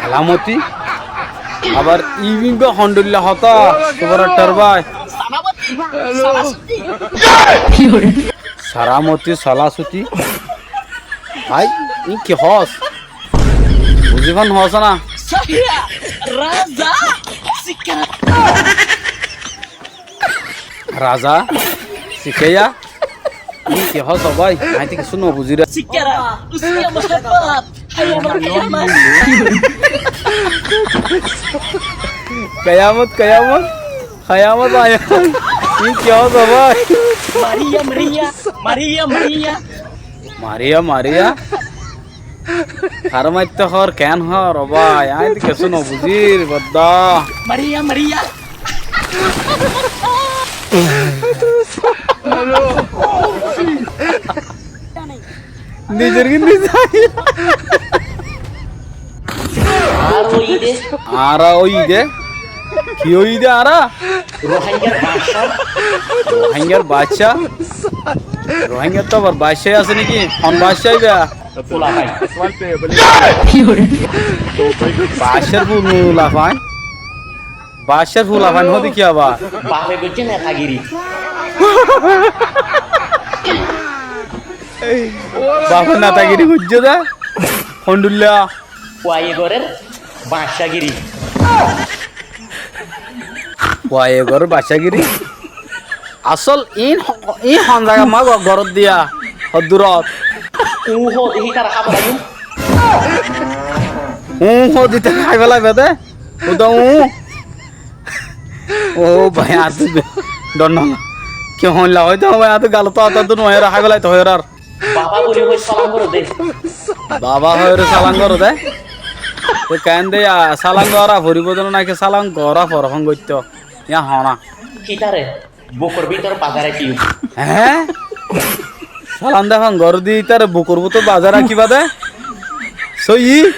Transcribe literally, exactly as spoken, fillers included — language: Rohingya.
Lelamoti. Abar ibá hondilla hotá, subar ektar bái. Saramoti, Salasuti. Bái, iín ki hoós? Buzí fán hoós ná? Raza, sikara. Raza, sikaiya. Iín ki hoós bái? Aññí tó kessú no buzír. Sikara, uska muhabbát, hayamot, hayamot. Kayamot, kayamot. Hayamot, hayamot. Iín ki hoós bái? Mariya, Mariya, Mariya, Mariya. Mariya, Mariya. Haré maitté hoór, keén hoór, ó bái, aññí tó kessú no buzír, boddá. Mariya, Mariya. Nizor ki nize. Añára óiyi dé. Añára óiyi dé. Ki óiyi dé añára? Rohingyar bacá. Rohingyar bacá? Rohingyar tó abar bacá asé né ki? Hon bacá ibá? Fulafai. Bacár fulafai? Bacár fulafai hoó dé ki abar? Bafe goijjé netagiri. Bafe netagiri goijjé dé? Hondilla? Fuaye gorér bacágiri. Fuaye gorér bacágiri? Asól iín ho-, iín hon zagat maá go-, gorót diya, hoddúrot? Uñú hoó dé hítara hái felaiyum. Uñú hoó dé hítara hái felaibá dé? Uda uñú. Ó bái, añáttu dór no. Ki hoilla hoóito bái, añáttu galot hotá dór no, erá hái felaito hoór ar. Baba buli hoi salam goró dé. Baba hoiyóre salam goró dé? Te keén dé, ya, salam gorá foribó dé náki salam gorá foribó goittó? Yá hoó na. Hítare bukor bútore bazai rakíyum. Eé? Salam dé fán goró dé, ítare bukor bútore bazai rakíba dé? Sóiyi?